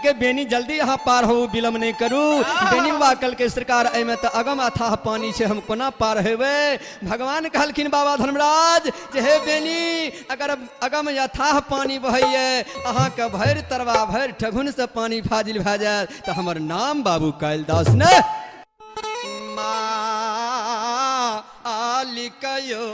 कलके बेनी जल्दी अहाँ पार हो, विलम्ब नहीं करू। बेनी बाबा कलके सरकार एहिमे तऽ अगम अथाह पानी छै, हम कोना पार हेबै। भगवान कहलखिन बाबा धर्मराज जे हे बेनी, अगर अगम अथाह पानी बहैये, अहाँके भरि तरवा भरि ठेहुन से पानी फाजिल भए जायत तऽ हमर नाम बाबू कालिदास ने। मालिकयो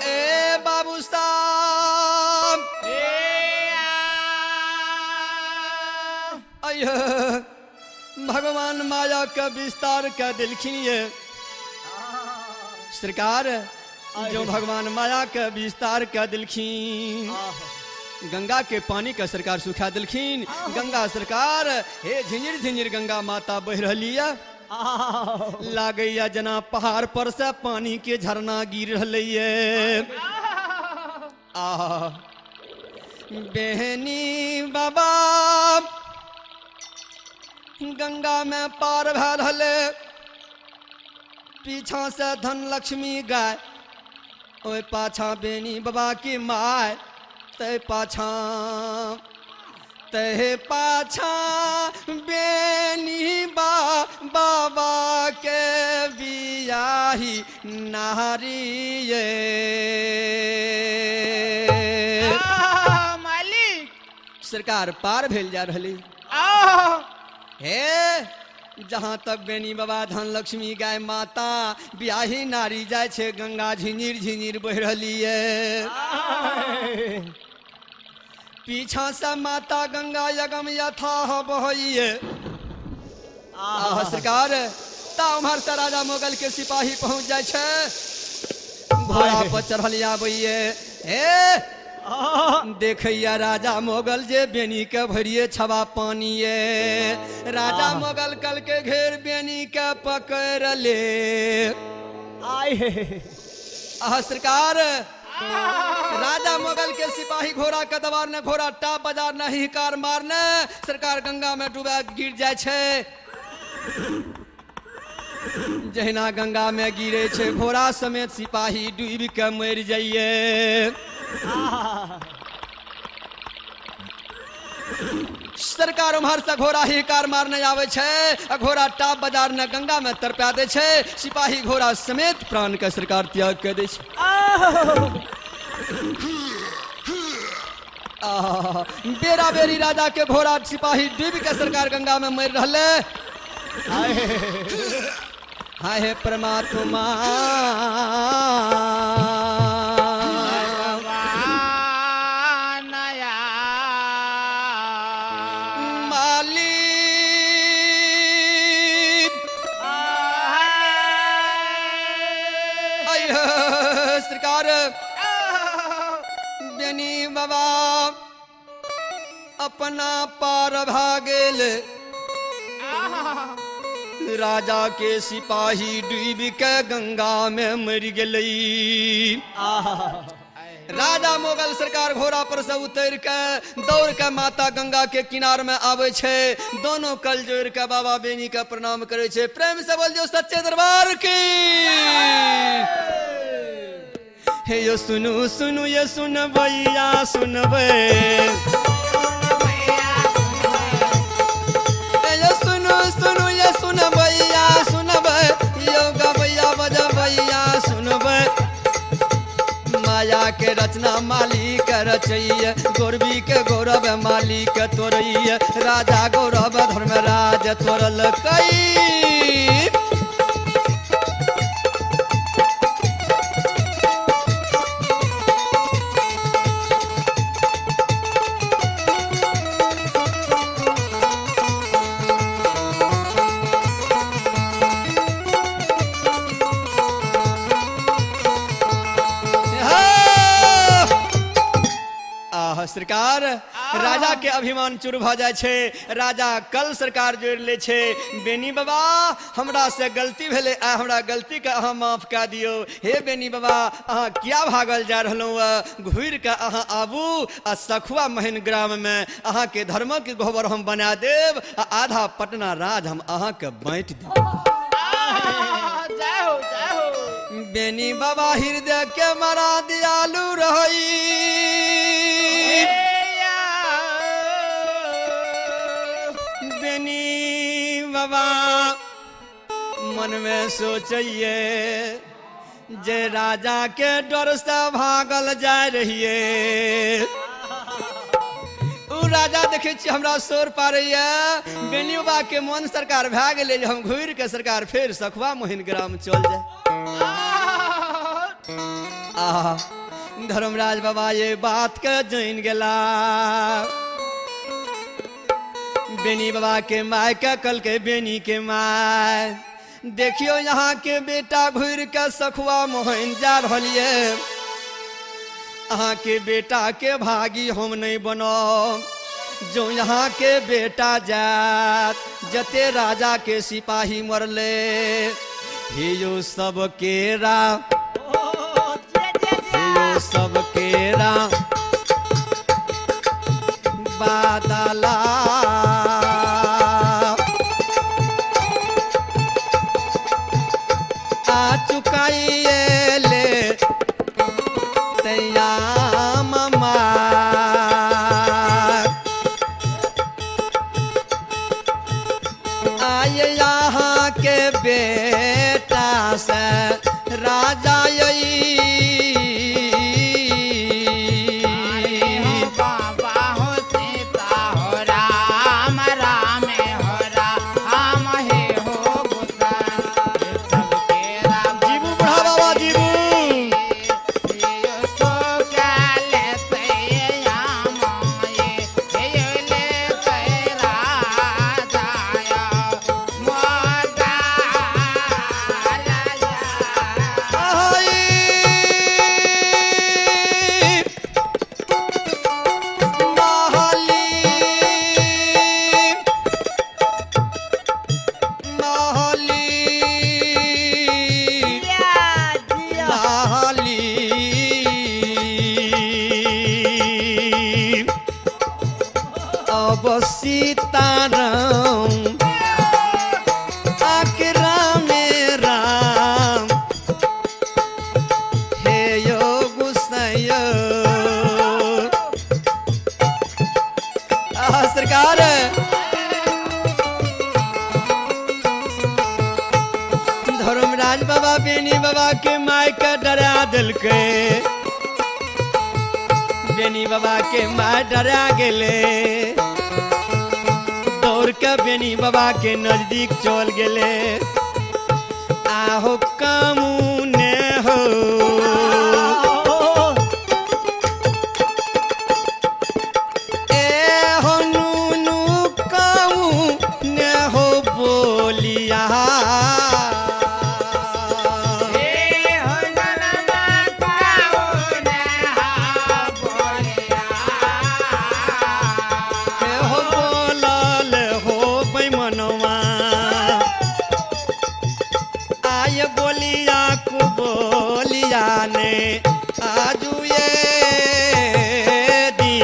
ए बाबू साहब, भगवान माया के विस्तार के दिलखिन ये सरकार, जो भगवान माया के विस्तार के दिलखिन, गंगा के पानी के सरकार सुखा दिलखिन। गंगा सरकार हे झिझिर झिझिर गंगा माता बह रही है, लागैया जना पहाड़ पर से पानी के झरना गिर रही है। आह बेहनी बाबा गंगा में पार भए रहले, पीछा से धन लक्ष्मी गाय, ओहि पाछा बेनी बाबा की my, ते पाछा ते पाछा बेनी बाबा के बियाही नारी ये। मालिक सरकार पार भेल जा रही हे। जहाँ तक बेनी बाबा धन लक्ष्मी गाय माता ब्याही नारी जाय छे, गंगा झिझिर झिझिर बह रही है। पीछा से माता गंगा यगम यथा बहइए। आह सरकार ता उम्हर से राजा मुगल के सिपाही पहुंच जाय छे, घोड़ा पर चढ़ल आबैये। हे देखैया राजा मोगल जे बेनी के भरिए छवा पानी ये। राजा मोगल कल के घेर बेनी के पकड़ ले। आह सरकार राजा मोगल के सिपाही घोड़ा के दबार ने, घोड़ा टाप बाजार नहीं कार मारने, सरकार गंगा में डूबा गिर जाय छे। जहिना गंगा में गिरे छे घोड़ा समेत सिपाही डूबि के मरि जाइए। सरकार उम्हर से घोड़ा ही कार मारने आवे छे, घोड़ा टाप बाजार ने गंगा में तरपा दे छे, सिपाही घोड़ा समेत प्राण के सरकार त्याग कर दे छे। बेरा बेरी राजा के घोड़ा सिपाही डूब के सरकार गंगा में मर रहे। हाय हे परमात्मा सरकार बेनी बाबा अपना पार भागेल, राजा के सिपाही डूब के गंगा में मर गेलई। राजा मुगल सरकार घोड़ा पर से उतर के दौड़ के माता गंगा के किनार में आवे छे, दोनों कल जोड़ के बाबा बेनी के प्रणाम करे छे। प्रेम से बोल जो सच्चे दरबार की। हे यो सुनु सुनु ये सुनबैया सुनबै, यो सुनु सुनु ये सुनबैया सुनबै, यो गबैया बजबैया सुनबै। माया के रचना मालिक रचैय, गौरवी के गौरव मालिक तोरैय, राजा गौरव धर्मराज तोरल कई। सरकार राजा के अभिमान चूर भ जाय छे, राजा कल सरकार जोड़ ले छे। बेनी बाबा हमरा से गलती भेलै, आ हमरा गलती के अहाँ माफ कऽ दियौ। हे बेनी बाबा अहाँ किया भागल जा रहलहुँ, घुरि के अहाँ आबू आ सखुआ महीन ग्राम में अहाँ के धर्मक गोबर हम बना देब आ आधा पटना राज हम अहाँ के बाँटि देब। जय हो जय हो। बेनी बाबा हृदय के मरा दियालु रही। बेनी बाबा मन में सोचिए जे राजा के डर से भागल जा रहिए। राजा देखे छी हमरा शोर पारैया। बेनी बाबा के मन सरकार भए गेलै जे हम घुरि के सरकार फेर सखुआ मोहिन ग्राम चल जाए। आहा धर्मराज बाबा ये बात के जान गेला। बेनी बाबा के my के कल के बेनी के my देखियो यहाँ के बेटा घुरि के सखुआ मोहिन जा रहल ये। अहाँ के बेटा के भागी हम नहीं बनो। जो यहाँ के बेटा जात जते राजा के सिपाही मरले हे सब केरा हे सब केरा बादला आ चुकाइए ले यहाँ के बेटा से राजा बाबा हो सीता हो राम राम हो राम हे हो गुस्सा जीवू बुढ़ा बाबा जीवू। सीताराम आकरा में राम हे यो गुसैयो। सरकार धर्मराज बाबा बेनी बाबा के my के डरा दिलके। बेनी बाबा के my डरा गेले। दौड़ के बेनी बाबा के नजदीक चल गेले। आहो कामूने हो ए हो नूनू कामूने हो बोलिया। बोलिया को बोलिया ने आजू ये दी।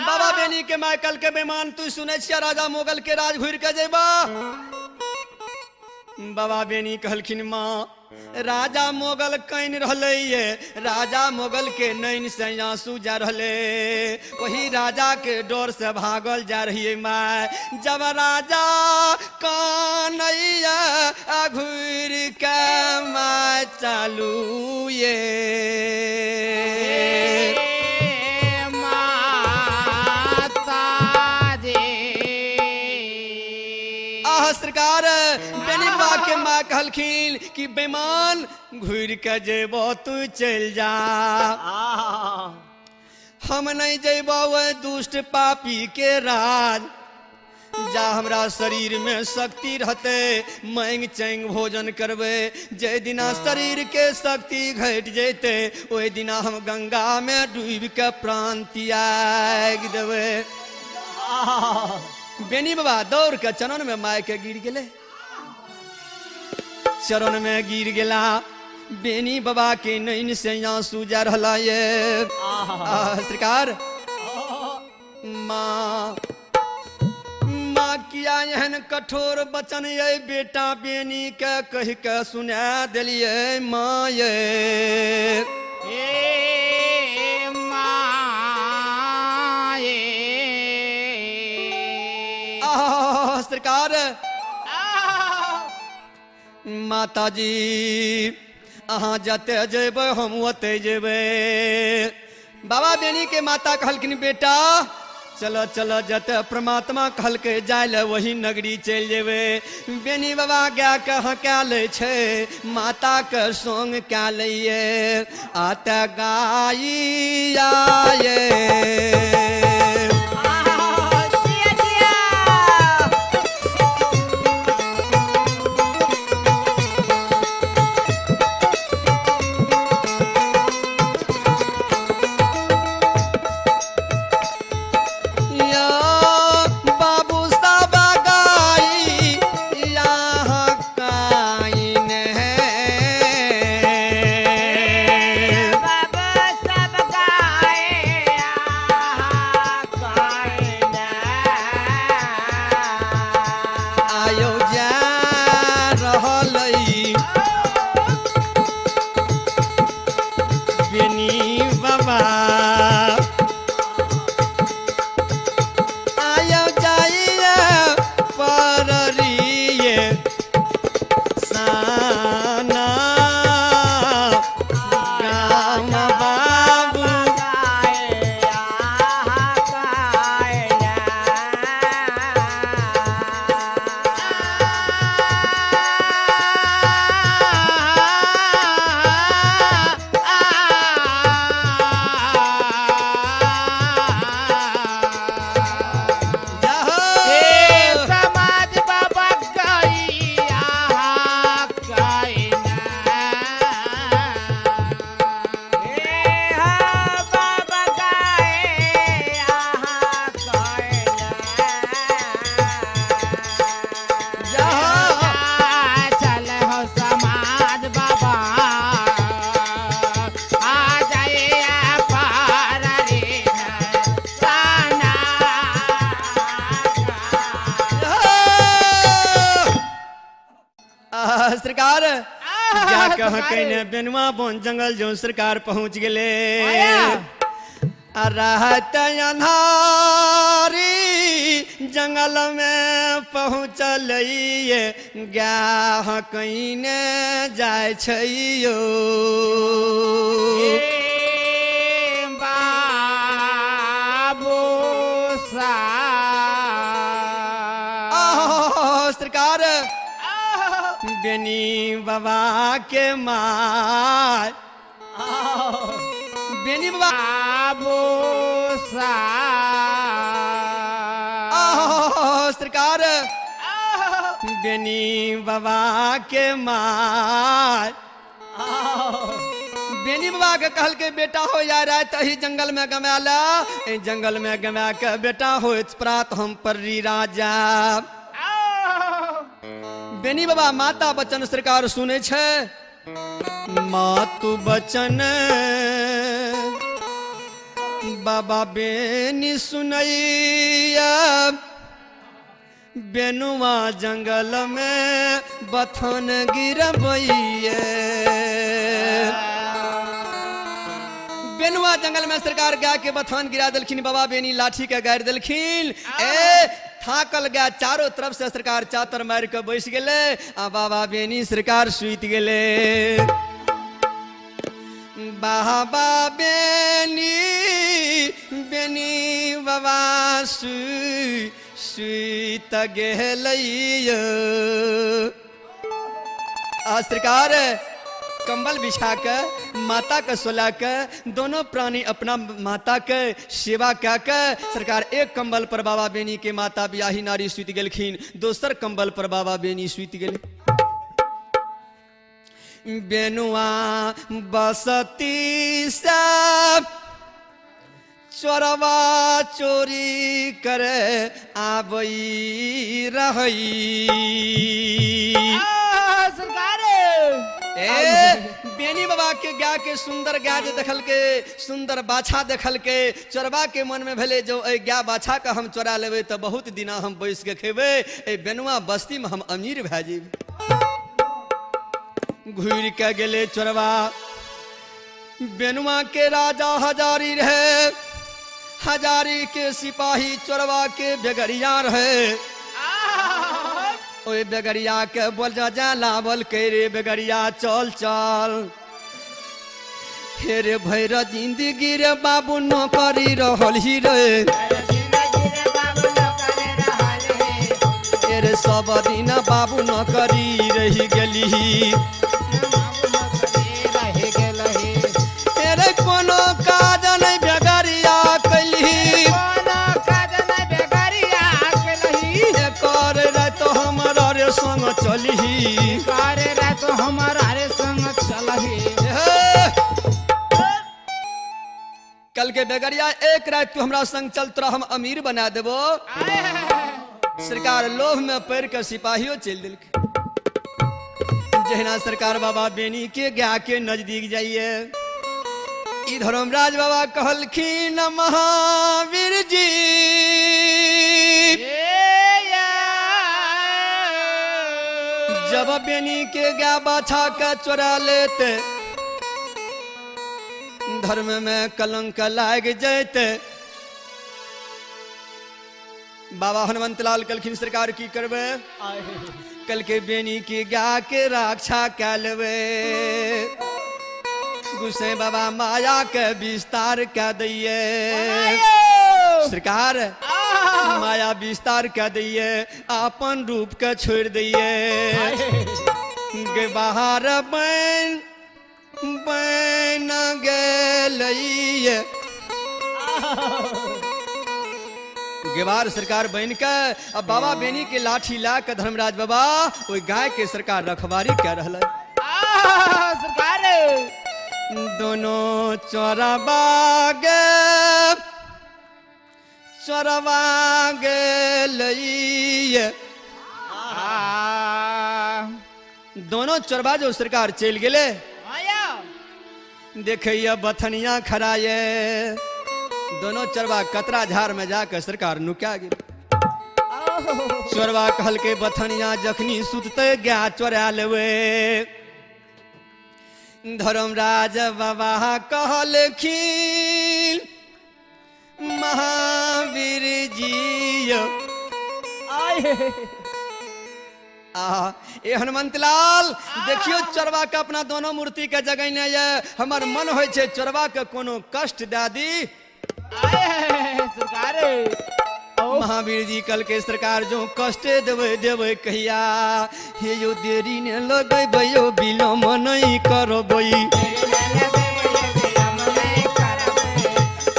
बाबा बेनी के माइकल के बेमान तू सुने छिया राजा मोगल के राज घुर के जेबा। बाबा बेनी कहलखिन माँ राजा मोगल can रहले ये राजा मोगल के नैन से आंसू जा रहले वही राजा के डर से भागल जा रही माँ। जब राजा कन्हैया घुर के माँ चालू ये सरकार बेनी बाबा के माँ कहलखिन कि बेमान घुर के जेबो तू चल जा, हम नहीं जेबो ओहि दुष्ट पापी के राज। जा हमरा शरीर में शक्ति रहते मांग चैंग भोजन करबे, जे दिना शरीर के शक्ति घट जैते ओहि दिना हम गंगा में डूब के प्राण त्याग देवे। बेनी बाबा दौड़ के चरण में माय के गिर गेले, चरण में गिर गेला। बेनी बाबा के नैन से आंसू जा रहा ये। सरकार माँ माँ किया एहन कठोर वचन ये बेटा बेनी के कह के सुना दिलिए माँ ये। ए माँ ये। सरकार माता जी अहाँ जते जेबै हम ओते जेबै। बाबा बेनी के माता कहलखिन बेटा चलो चलो जते परमात्मा कहलकै जाय ले वही नगरी चलि जेबै। बेनी बाबा गाय के हका लै छै, माता के संग कए लैये आ तऽ गाई आये। सरकार जा कह कहने बेनुआ बन जंगल जो सरकार पहुंच गए। रहत अन्हारी जंगल में पहुँचल गाय कहीने जाय छै यो। बाबू सरकार बेनी बाबा के माय बेनी बाबा बाबू सरकार बेनी बाबा के माय बेनी बाबा के कहलकै बेटा हो या रात अही जंगल में गमाला, जंगल में गमा के बेटा हो प्रात हम परी राजा। बेनी बाबा माता बचन सरकार सुनै छै, मातु बचन बाबा बेनी सुनैया, बेनुआ जंगल में बथन गिरबैया। बेनुआ जंगल में सरकार गाय के बथान गिरा दिलखिन, बाबा बेनी लाठी के गारि दिलखिन। ए थाकल गाय चारों तरफ से सरकार चातर मार के बैस गेले आ बाबा बेनी सरकार सुति गेले। बाबा बेनी बेनी बाबा सुति गेलै। आ सरकार कंबल बिछा के माता के सोला के दोनों प्राणी अपना माता के सेवा कऽ के सरकार एक कंबल पर बाबा बेनी के माता बियाही नारी सुति गेलखिन, दोसर कंबल पर बाबा बेनी सुति गेल। बेनुआ बसती से चोरवा चोरी करे आबई रहई। सरकार ए बेनी बाबा के गाय के सुंदर गाय जे देखल के, सुंदर बाछा देखल के, चोरवा के मन में भेले जो ए गाय बाछा के हम चोरा लेबै तऽ बहुत दिना हम बैस के खेबै, ए बेनुआ बस्ती में हम अमीर भए जेबै। घुरि के गेले चोरवा। बेनुआ के राजा हजारी रहे, हजारी के सिपाही चोरवा के बेगरिया रहे। ओए बेगरिया के बोल जा जा लावल के रे बेगरिया चल चल, हे रे भैर जिंदगी रे बाबू नौकरी रहल ही रे, हे रे सब दिन बाबू नौकरी रही गेली, हे रे कोनो काज नहीं बेगरिया कैली, कर रात हमारा रे संग चलही, करे रात हमारा रे संग चलही। कल के बेगरिया एक रात तू हमरा संग चल, तोरा हम अमीर बना देबो। सरकार लोभ में पड़ के सिपाहियों चल दिल। जहिना सरकार बाबा बेनी के गाय के नजदीक जाइए, ई धर्मराज बाबा कहलखिन महावीर जी जब बेनी के गाय बाछा के चोरा लेते धर्म में कलंक लाग जैते। बाबा हनुमंत लाल कहलखिन सरकार की करबै? कल के बेनी के गाय के रक्षा कै लेबै। गुस्से बाबा माया के विस्तार कै दैये, सरकार माया विस्तार कै दैये, अपन रूप के छोड़ दैये। गे बाहर बन बन गेलैये। गेवार सरकार बन के अब बाबा बेनी के लाठी ला के धर्मराज बाबा ओहि गाय के सरकार रखवारी कर रहल। सरकार दोनों चोरबा गे चोरबा गेलैये। दोनों चोरबा जो सरकार चल गेले, देखैया बथनिया खड़ाये, दोनों चोरबा कतरा झाड़ में जाकर सरकार नुका गेल। चोरबा कहल के बथनिया जखनी सुतते गाय चोरा लेवे। धर्मराज बाबा कहलखिन महावीर जी आ ए हनुमंत लाल देखियो चोरबा के अपना दोनों मूर्ति के जगैने ये, हमर मन होइ छै चोरबा के कोनो कष्ट दे दी। सरकार महावीर जी कल के सरकार जो कष्ट देवे देवे कहिया, हे यो देरी ने लगेबै यो विलम्ब नहीं करबै,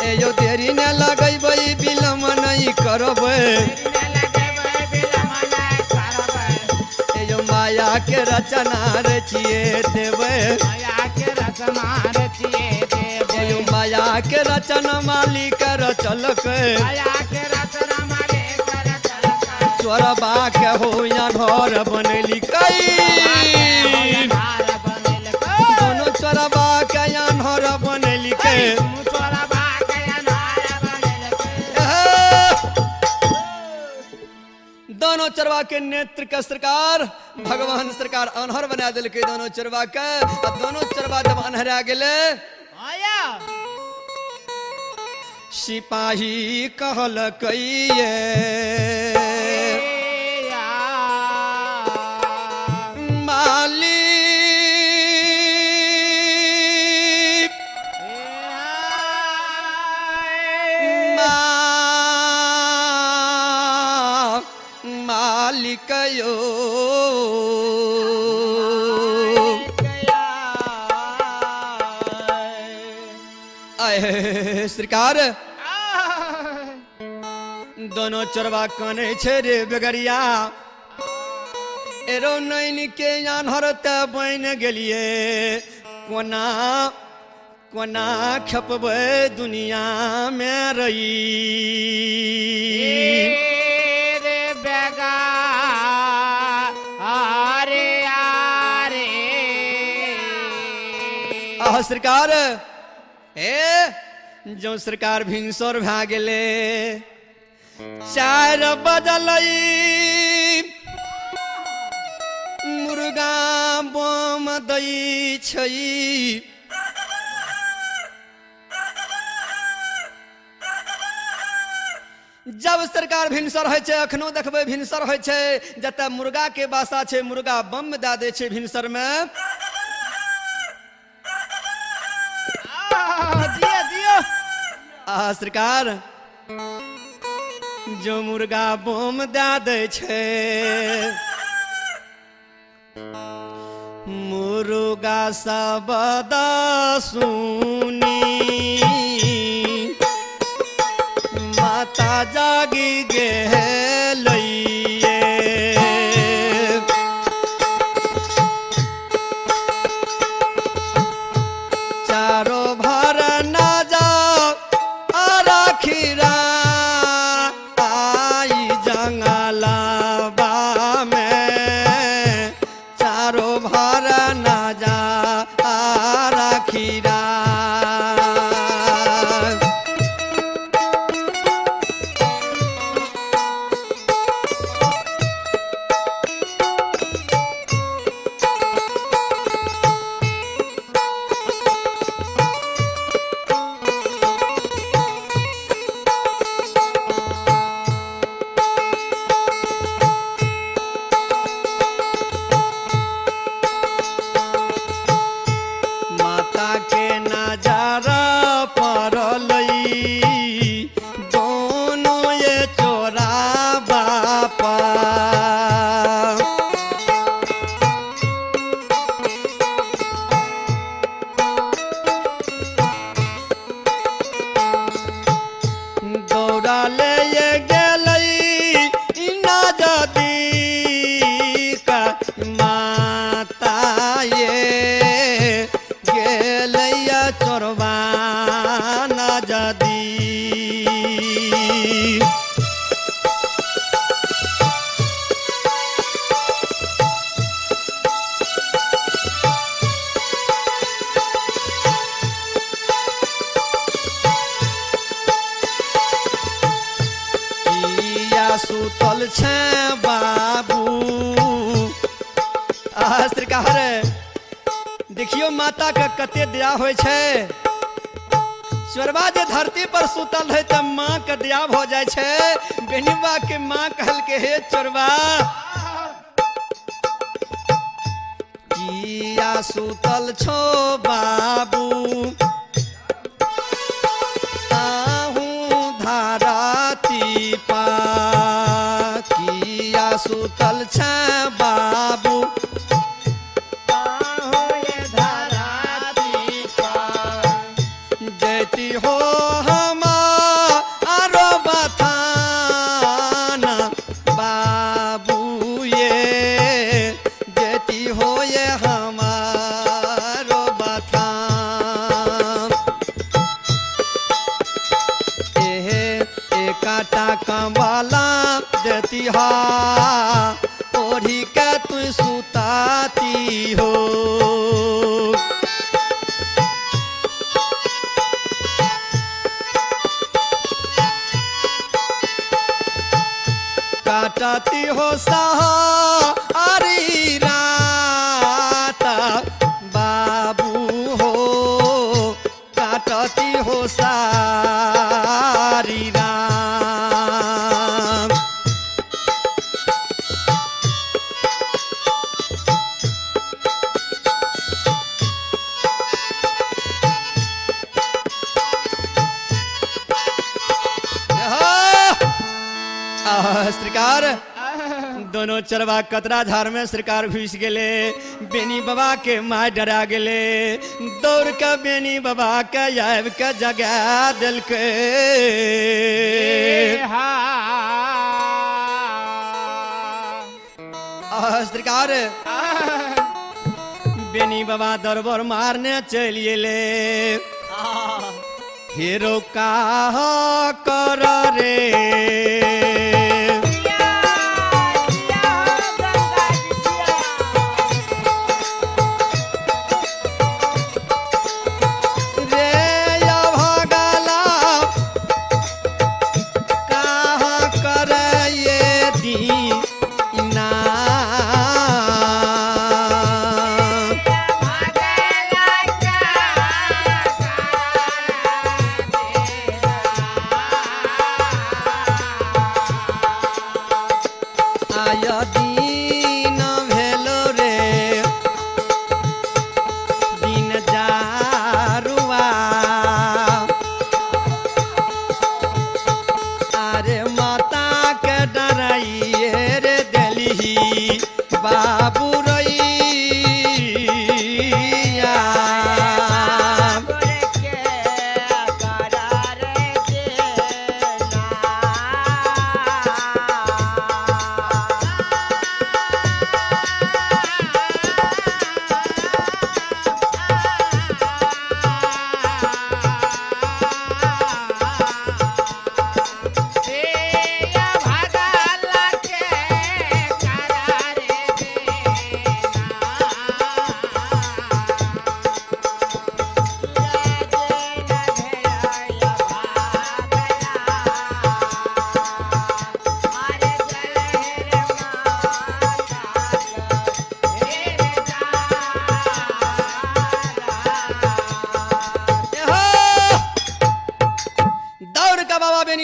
ए यो देरी ने लगेबै विलम्ब नहीं करबै, ए यो माया के रचना रचिए देबै, माया के रचना रचिए देबै, ए यो माया के रचना मालिक रचलकै, माया के रचना मालिक रचलकै, चोरबा के हो या घर बनेलिकै, दोनों चोरबा के या घर बनेलिकै। दोनों चोरबा के नेत्र के सरकार भगवान सरकार अनहर बना दिलकै दोनों चोरबा के। आ दोनों चोरबा जब अनहरा गेले सिपाही कहलकै मालिक मालिक यो आए सरकार दोनों चोरबा कानै छै रे बेगरिया एरो नैन के आन्हर ते बनि गेलिए कोना कोना खेपबै दुनिया में रही रे बेगा आरे आरे। आह सरकार ए जो सरकार भिनसर भए गेलै 4 बजलै मुर्गा बम दै छै जब सरकार भिनसर होइ छै अखनो देखबै भिनसर होइ छै जतऽ मुर्गा के बासा छै मुर्गा बम दए दै छै भिनसर में। दियो दियो। आ सरकार जो मुर्गा बम दए दै छै मुर्गा शब्द सुनी माता जागी गेलैये चारो भर ना जा राखी आई जंगलबा में चारो भर ना जा राखी। माता के नजारा पड़लै दोनों ये चोरा बापा दौड़ा ले ये गेलै नदी का माता ये गेलैया चोरबा नदी। किया सुतल छै बाबू। आ सरकार देखियो माता के कते दया होइ छै। चोरबा जे धरती पर सुतल है त माँ के दया भ जाइ छै। बेनिबा के माँ कहलकै हे चोरबा किया सुतल छो बाबू ताहू धरती पा किया सुतल छै बाबू जैती हो हमारो बथाना बाबू ये जैती हो ये हमारो बथान। एहे एकाटा कम्बला देती हा ओढ़ी के तू सुताती हो। काटती हो सहारी रात बाबू हो काटती हो सारी रात। सरकार दोनों चरवा कतरा झाड़ में सरकार घुस गेले। बेनी बाबा के माय डरा गेले, दौड़ के बेनी बाबा के आबि के जगा देलकै। सरकार बेनी बाबा दरबर मारने चलि गेले। हेरो का कर रे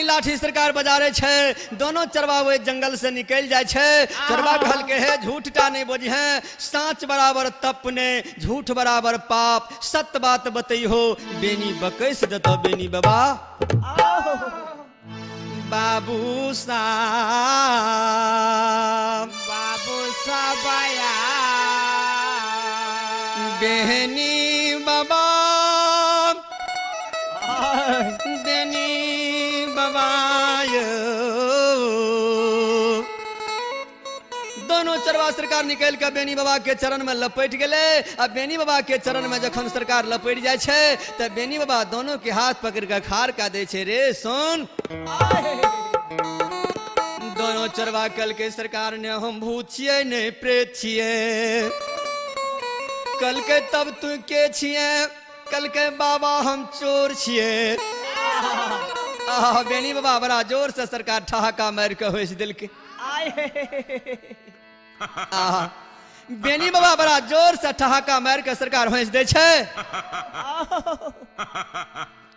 लाठी सरकार बजारे छे, दोनों चरवा वो जंगल से निकल जाए छे। चरवा कहल के है झूठ टा नहीं बोझी है, साँच बराबर तप ने झूठ बराबर पाप, सत बात बतई हो बेनी बकैस दतो बेनी बाबा। बाबू साहब बाबू साहब बेनी बाबा बेनी दोनों चरवा सरकार निकल के बेनी बाबा के चरण में लपेट गए। आ बेनी बाबा के चरण में जखन सरकार लपेट जाए छे त बेनी बाबा दोनों के हाथ पकड़ के खार का दे छे, रे सुन। दोनों चरवा कल के सरकार ने हम भूत छियै ने प्रेत छियै। कल के तब तू के छियै? कल के बाबा हम चोर छियै। बेनी बाबा बड़ा जोर से सरकार ठहाका मार के हंस दिल के। बेनी बाबा बड़ा जोर से ठहाका मार के सरकार हंस दे छे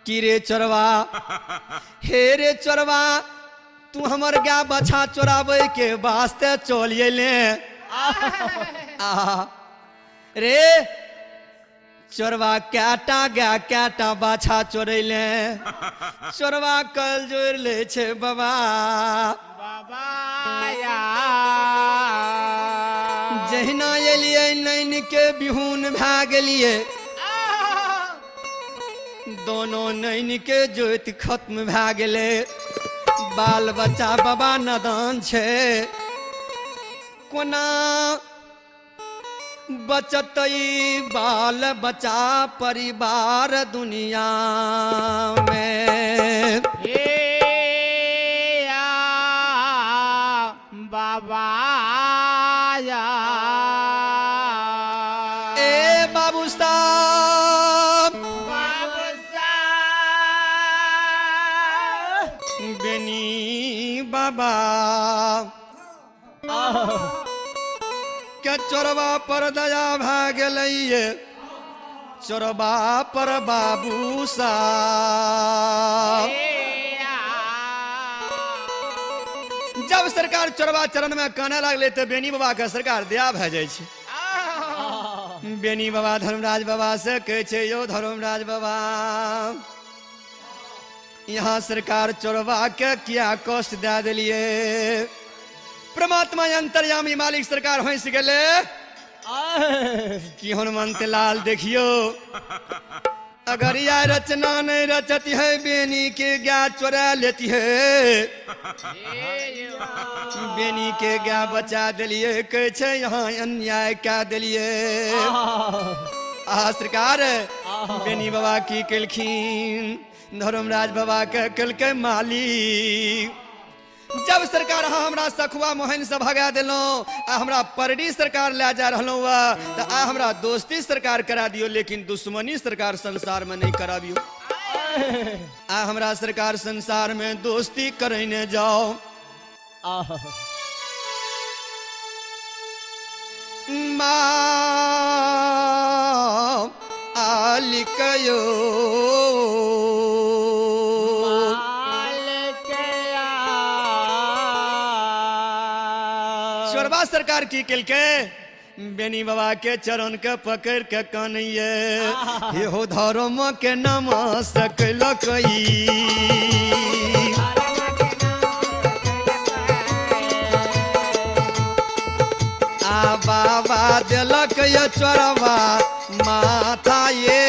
कि रे चोरवा, हे रे चोरवा, तू हमर गाय बछा चोराबे के वास्ते चल अयले। रे चोरवा कैटा गाय कैटा बाछा चोरैले। चोरवा कल जोड़ ले छे बाबा बाबा जहिना एलियै नैन के बिहुन भए गेलियै, दोनों नैन के जोति खत्म भए गेलै। बाल बच्चा बाबा नदान छे, कोना बचतई बाल बच्चा परिवार दुनिया में। हे बाबा ए बाबू साहब बाबू साहब बेनी बाबा के चोरवा पर दया भए गेलैये, चोरवा पर बाबू साहब। जब सरकार चोरवा चरण में काने लागले तो बेनी बाबा के सरकार दया भए जाइ छै। बेनी बाबा धर्मराज बाबा से कहै छै, यौ धर्मराज बाबा, यहाँ सरकार चोरवा के किया कष्ट दए देलियै? परमात्मा अंतर्यामी मालिक सरकार हंस गेले कि हनुमंत लाल देखियो अगर यह रचना नहीं रचती है बेनी के गाय चोरा लेती है। बेनी के गाय बचा दिलिए कहै छै यहाँ अन्याय क्या दिलिए। आ सरकार बेनी बाबा की केलखिन धर्मराज बाबा के केलकै मालिक। जब सरकार अहाँ हमरा सखुआ मोहन से भगा देलहुँ आ हमरा परडी सरकार लए जा रहलहुँ तऽ आ हमरा दोस्ती सरकार करा दियौ लेकिन दुश्मनी सरकार संसार में नहीं कराबियौ। आ हमरा सरकार संसार में दोस्ती करने जाओ। मालिक यो चोरबा सरकार की केलकै बेनी बाबा के चरण के पकड़ के कानिए हे हो धर्म के नाम सकलकई। आ बाबा देलक ये चोरबा माथा ये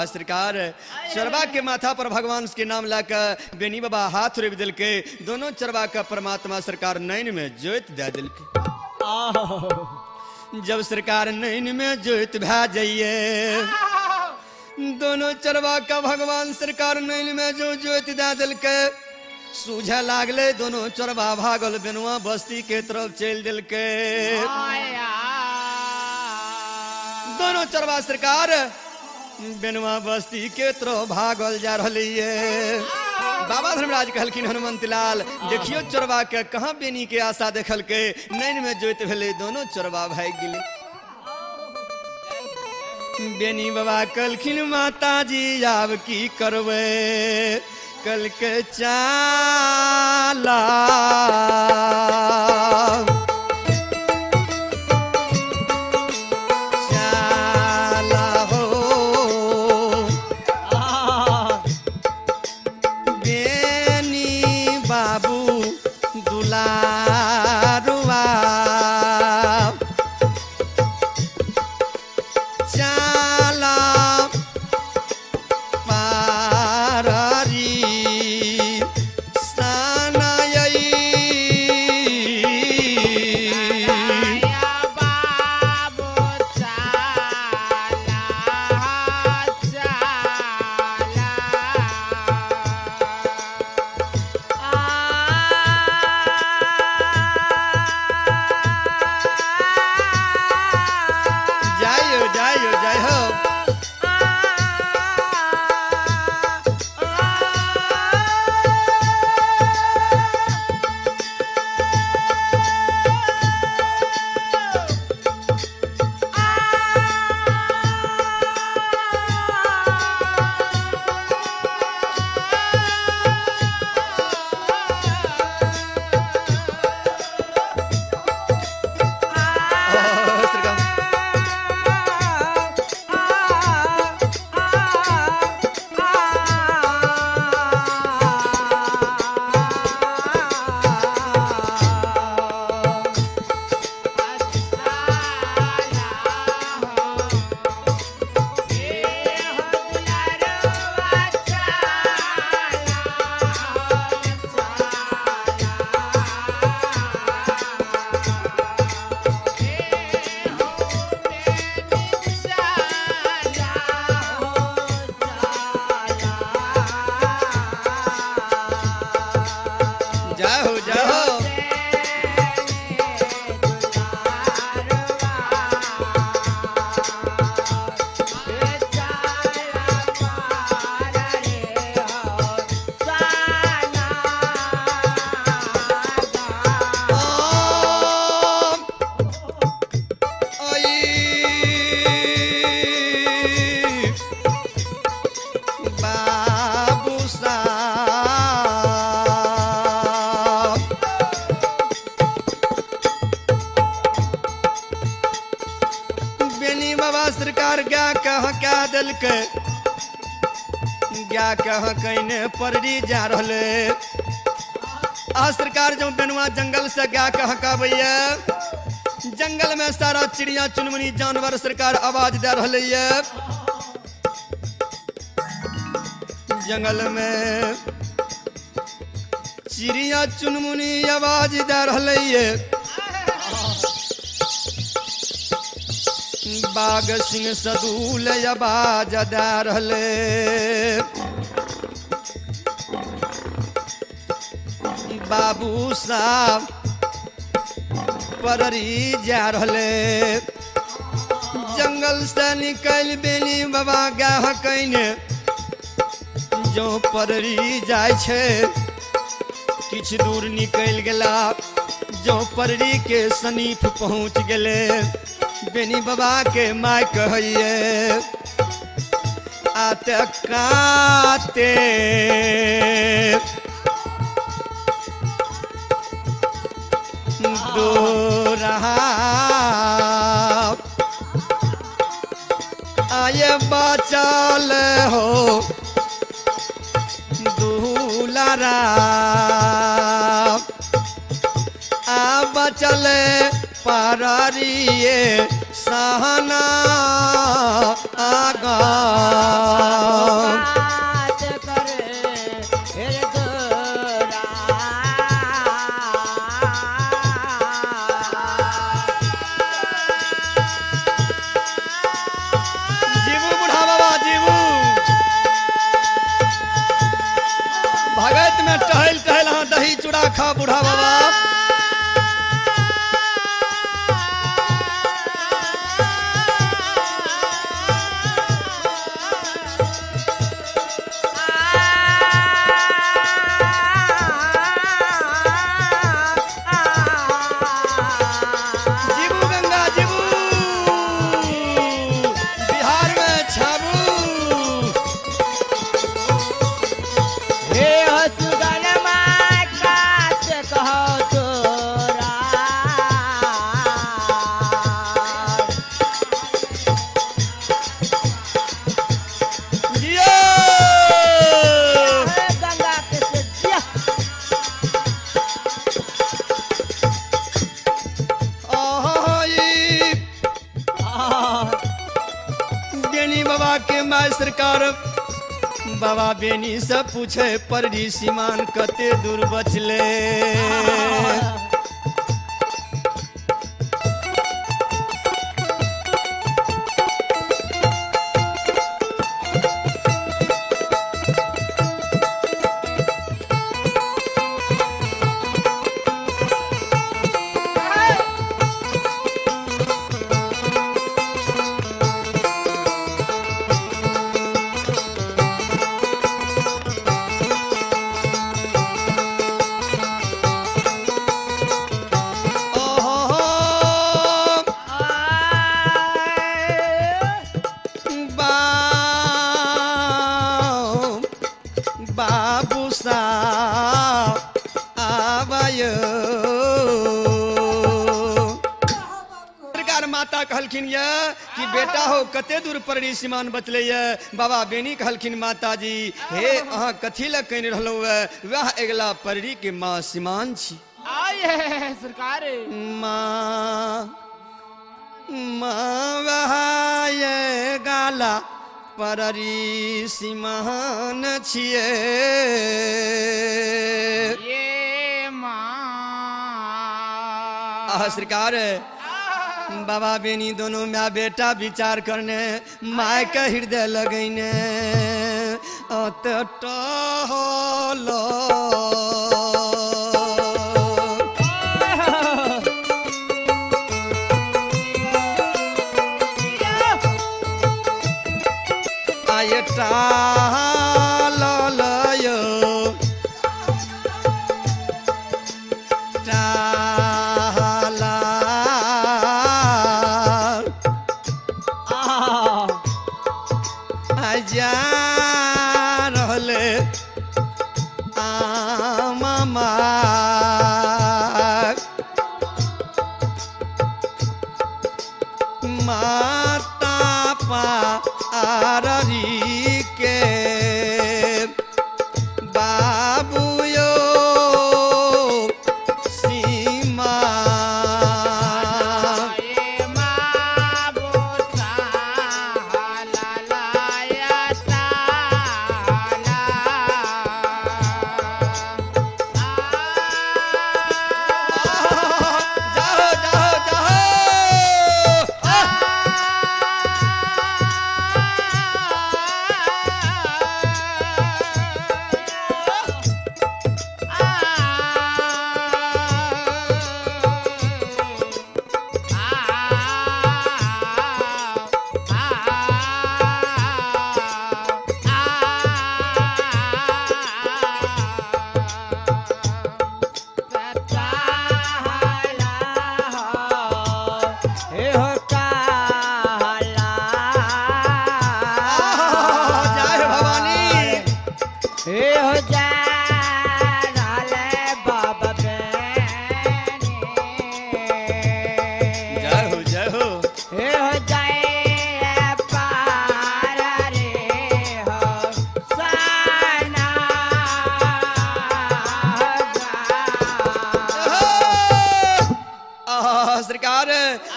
सरकार चरवा के माथा पर भगवान के नाम लाकर बेनी बाबा हाथ रोपि देलकै। दोनों चरवा के परमात्मा सरकार नैन में जोत दे देलकै। जब सरकार नैन में जोत भए जाइए दोनों चरवा का भगवान सरकार नैन में जो जोत दे देलकै सूझे लागले दोनों चरवा भागल बेनुआ बस्ती के तरफ चलि देलकै। दोनों चरवा सरकार बेनुआ बस्ती के तरफ भागल जा रही। बाबा धर्मराज कहलखिन हनुमंत लाल देखियो चोरबा के कहाँ बेनी के आशा देखलकै नैन में जोत भेलै दोनों चोरबा भागि गेलै। बेनी बाबा कहलखिन माताजी आब की करबै कलके चाला देलकै। गाय के हकैने पररी जा रहले। आ सरकार जो बेनुआ जंगल से गाय के हकाबैया, जंगल में सारा चिड़िया चुनमुनी जानवर सरकार आवाज दे रहले। जंगल में चिड़िया चुनमुनी आवाज दे रहले। बाघ सिंह सदूल आवाज दे रहले। बाबू साहब पररी जा रहले। जंगल से निकल बेनी बाबा गाय हकैने जो पररी जाय छै। किछु दूर निकल गेला जो पररी के सनीप पहुँच गेले। बेनी बाबा के my कहैये आते काते दोरा आये बचल हो दुलारा, आ बचल पररिये सहना आगा। जीवू बुढ़ा बाबा जीवू, भगत में टहल टहल हाँ दही चूड़ा खा बुढ़ा बाबा। जीवू गंगा जीवू, बिहार में छाबू। हे हसुगन my कात कहो तोरा। जियो हे गंगा के से जिया। आहाई बेनी बाबा के my सरकार बाबा बेनी से पूछे पररी सीमान कते दूर बचले। ओहो बाबू साहब आवायो। सरकार माता कहलखिन ये कि बेटा हो कते दूर पररी सीमान बचले ये। बाबा बेनी कहलखिन माता जी हे अहाँ कथी लए कहि रहलहुँ ये, वएह अगिला पररी के माँ सीमान छी। आए सरकार माँ माँ वह ये गाला पररी सीमान छिए। ये माँ। आह सरकार बाबा बेनी दोनों माँ बेटा विचार करने my के हृदय लगैने अत टहल। आये टाल लयो टाला जा रहले आमा माता पा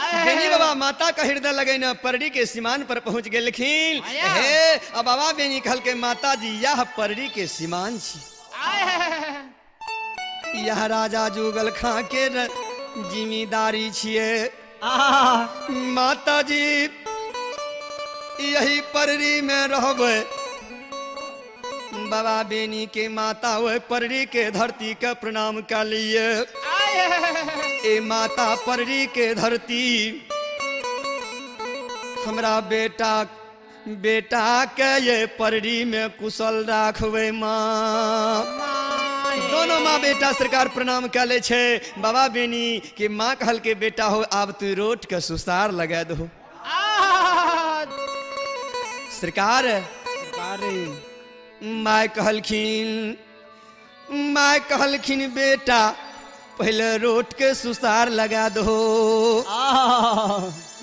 बेनी बाबा माता का हृदय लगे न परड़ी के सीमान पर पहुंच गेलखिन। हे अब बाबा बेनी कहल के माता जी यह परड़ी के सीमान छी, यह राजा जुगल खां के जिम्मेदारी छिए। माता जी यही परड़ी में रहबे। बाबा बेनी के माता वह परड़ी के धरती के प्रणाम कर लिए। ए माता परड़ी के धरती हमरा बेटा बेटा के ये परड़ी में कुशल राखबे माँ। दोनों माँ बेटा सरकार प्रणाम कर ले छे। बाबा बेनी के माँ कहल के बेटा हो आब तू रोट के सुसार लगा दो। सरकार माय कहलखिन, माय कहलखिन बेटा पहले रोट के सुसार लगा दो।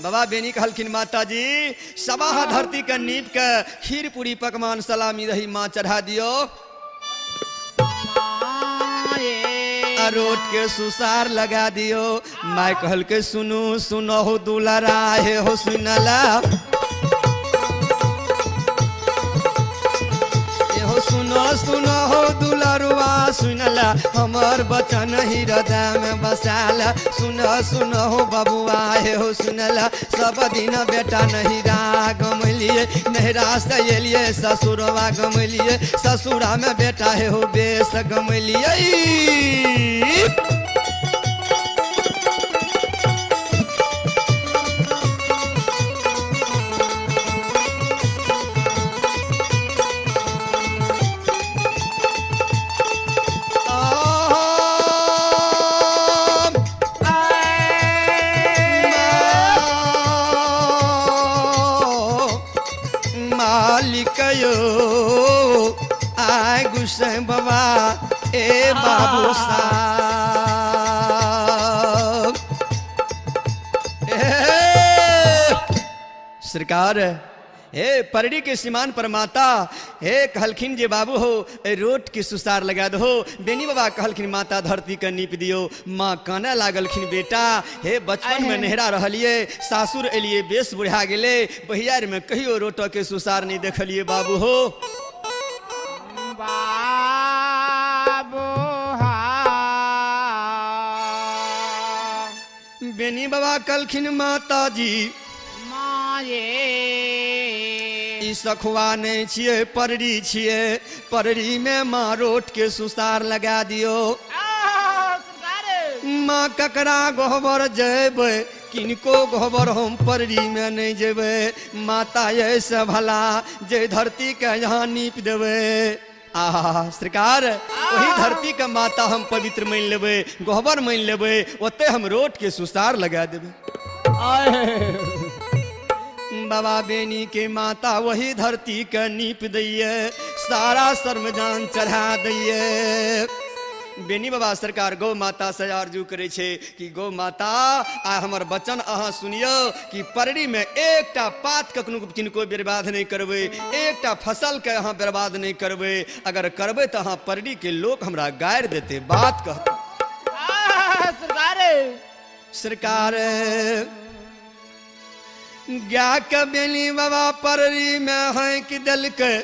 बाबा बेनी कहलखिन माता जी सबाह धरती के नीप के खीर पूरी पकवान सलामी रही माँ चढ़ा दियो, रोट के सुसार लगा दियो। माय कहल के सुनू सुनो दुलारा हे हो सुनला, सुनो सुनो हो दुलरुआ सुनला, हमर बचन हृदय में बसाला। सुनो सुनो हो बबुआ हे हो सुनला, सब दिन बेटा नहिरा गमलिए, नहिरा से एलिए ससुरवा गमलिए, ससुरा में बेटा हे हो बेस गमलिए। बाबा ए बाबू साहब सरकार हे परड़ी के सीमान पर माता हे कहलखिन जे बाबू हो ए रोट के सुसार लगा दो। बेनी बाबा कहलखिन माता धरती के नीप दियो। माँ काने लागलखिन बेटा हे बचपन में नेहरा रहलिए, सासुर एलिए बेस बुढ़ा गेले, बहियार में कहियो रोट के सुसार नहीं देखलिए बाबू हो। बेनी बाबा कहलखिन माता जी ई सखुआ नहीं छिए परड़ी छिए, परड़ी में माँ रोट के सुसार लगा दियो। माँ ककरा गोबर जेबे किनको गोबर हम परड़ी में नहीं जेबे, माता ऐसे भला जे धरती के यहाँ नीप देवे। आहा सरकार वही धरती के माता हम पवित्र मान लेबे, गोबर मान लेबे, ओते हम रोट के सुसार लगा देबे। बाबा बेनी के माता वही धरती के नीप दैये, सारा शर्मजान चढ़ा दैये। बेनी बाबा सरकार गौ माता से आरजू करे छे कि गौ माता आ हमर वचन अहाँ सुनियो कि परड़ी में एकटा पात कखनो किनको बर्बाद नहीं करबै, एकटा फसल के अहाँ बर्बाद नहीं करबै, अगर करबै तो अहाँ परड़ी के लोग हमरा गारि देते बात कहते। सरकार गाय के बेनी बाबा परड़ी में हाँक देलकै।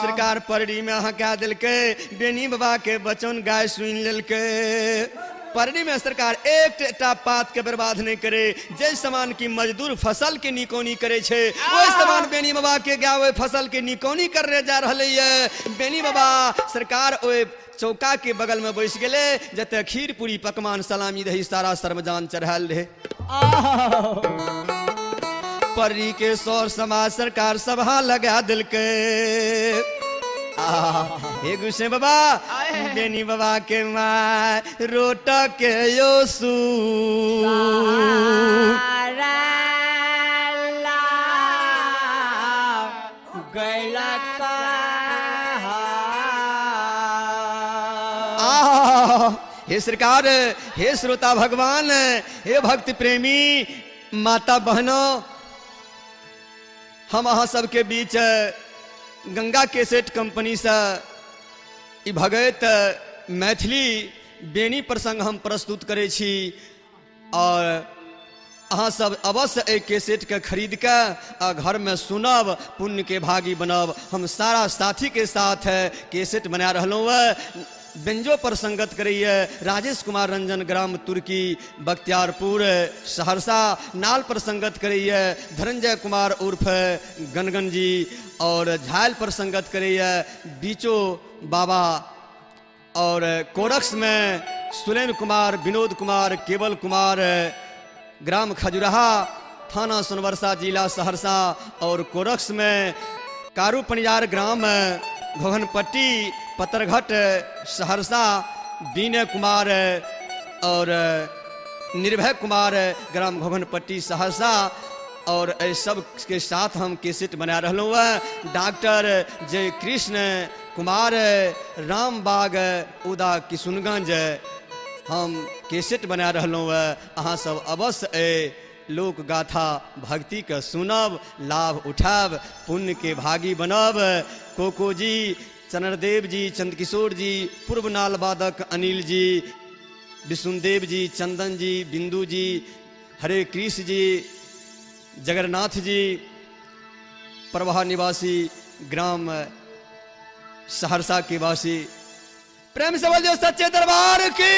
सरकार परड़ी में हका देलकै, बेनी बाबा के वचन गाय सुन लेलकै। परड़ी में सरकार एकटा पात के बर्बाद नहीं करे, जे समान की मजदूर फसल के निकौनी करे छे ओहि समान बेनी बाबा के गाय ओहि फसल के निकौनी करने जा रहलै ये। बेनी बाबा सरकार ओहि चौका के बगल में बैस गेले जते खीर पूरी पकवान सलामी रही सारा सरमजान चढ़ायल रहे। परी के सौर समाज सरकार सभा लगा दिलकै। हे गुस्से बाबा बेनी बाबा के माँ रोट के योसू हे सरकार, हे श्रोता भगवान, हे भक्त प्रेमी माता बहनों, हम अहाँ सबके बीच गंगा कैसेट कंपनी से ई भगत मैथिली बेनी प्रसंग हम प्रस्तुत करै छी। और अहाँ सब अवश्य एहि कैसेटके खरीद के आ घर में सुनब, पुण्य के भागी बनब। हम सारा साथी के साथ कैसेट बना रहलहुँ है। व्यंजो पर संगत करैए राजेश कुमार रंजन, ग्राम तुर्की, बख्तियारपुर, सहरसा। नाल पर संगत करैए धनंजय कुमार उर्फ गनगन जी। और झायल पर संगत करैए बीचो बाबा। और कोरक्स में सुलेन कुमार, विनोद कुमार, केवल कुमार, ग्राम खजुराहा, थाना सोनवर्षा, जिला सहरसा। और कोरक्स में कारू पनियार, ग्राम घोघनपट्टी, पतरघट, सहरसा, विनय कुमार और निर्भय कुमार, ग्राम घोघनपट्टी, सहरसा। और एहि सब के साथ हम कैसेट बना रहलहुँ है। डॉक्टर जय कृष्ण कुमार, रामबाग, उदा किशुनगंज, हम कैसेट बना रहलहुँ है। अहाँ सब अवश्य एहि लोक गाथा भक्ति के सुनब, लाभ उठायब, पुण्य के भागी बनब। कोको जी, चंद्रदेव जी, चंद्रकिशोर जी, पूर्व नाल वादक अनिल जी, विष्णुदेव जी, चंदन जी, बिंदु जी, हरे कृष्ण जी, जगन्नाथ जी, प्रवाह निवासी, ग्राम सहरसा के वासी। प्रेम से बोलिए सच्चे दरबार की।